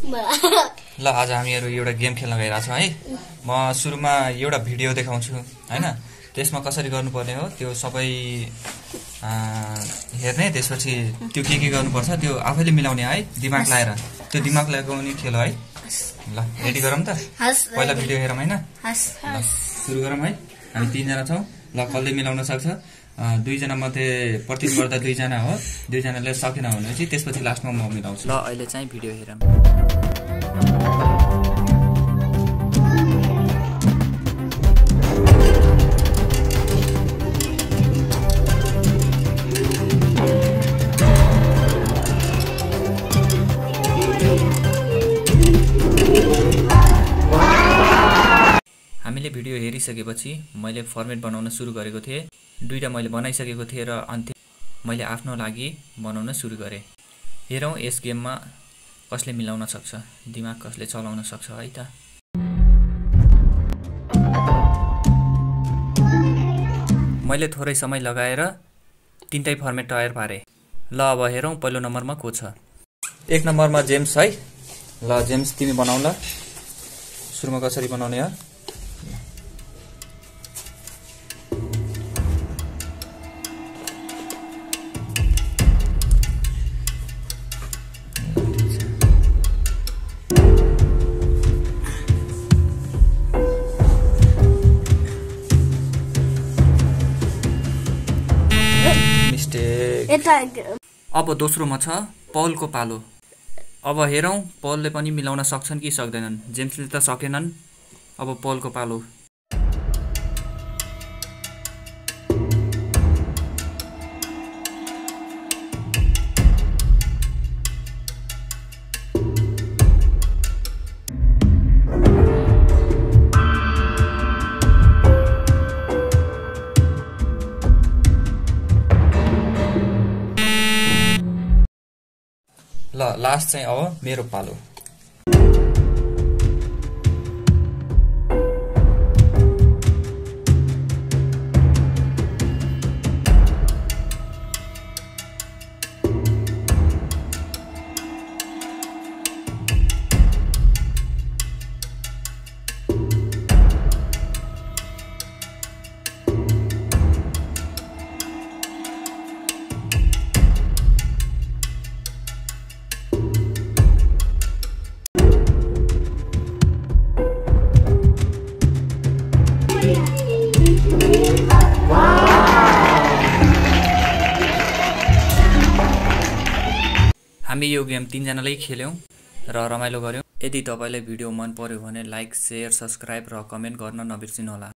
ल आज हामीहरु एउटा गेम खेल्न गइरा छौं है। म सुरुमा एउटा भिडियो देखाउँछु हैन, त्यसमा कसरी गर्नुपर्ने हो त्यो सबै हेर्ने, त्यसपछि त्यो के गर्नुपर्छ त्यो आफैले मिलाउने है, दिमाग लगाएर। त्यो दिमाग लगाउने खेल है। ल रेडी गरौँ त। पहिला भिडियो हेरौँ हैन। ल सुरु गरौँ है। हामी 3 जना छौं। ल कसले मिलाउन सक्छ? 2 जना मध्ये प्रतिस्पर्धा 2 जना हो। 2 जनाले सकेन भनेपछि त्यसपछि लास्टमा म मिलाउँछु। ल अहिले चाहिँ भिडियो हेरौँ। हामीले भिडियो हेरिसकेपछि मैले फर्मेट बनाउन सुरु गरेको थिएँ। 2टा मैले बनाइसकेको थिएँ र अन्तिम मैले आफ्नो लागि बनाउन सुरु गरे। हेरौं यस गेममा कसले मिलाउन सक्छ, दिमाग कसले चलाउन सक्छ है त। मैले थोरै समय लगाएर 3टै फर्मेट तयार पारे। ल अब हेरौं पहिलो नम्बरमा को छ। 1 नम्बरमा जेम्स है। ल जेम्स तिमी बनाऊ ल। सुरुमा कसरी बनाउने हो? अब दोस्रोमा छ पौलको पालो। अब हेरौं पौलले पनि मिलाउन सक्छन् कि सक्दैनन्। जेम्सले त सकेनन्। अब पौलको पालो। ल लास्ट चाहिँ अब मेरो पालो। हामी यो गेम 3 जनाले खेल्यौं र रमाइलो गर्यौं। यदि तपाईलाई भिडियो मन पर्यो भने लाइक, शेयर, सब्स्क्राइब र कमेन्ट गर्न नबिर्सिनुहोला।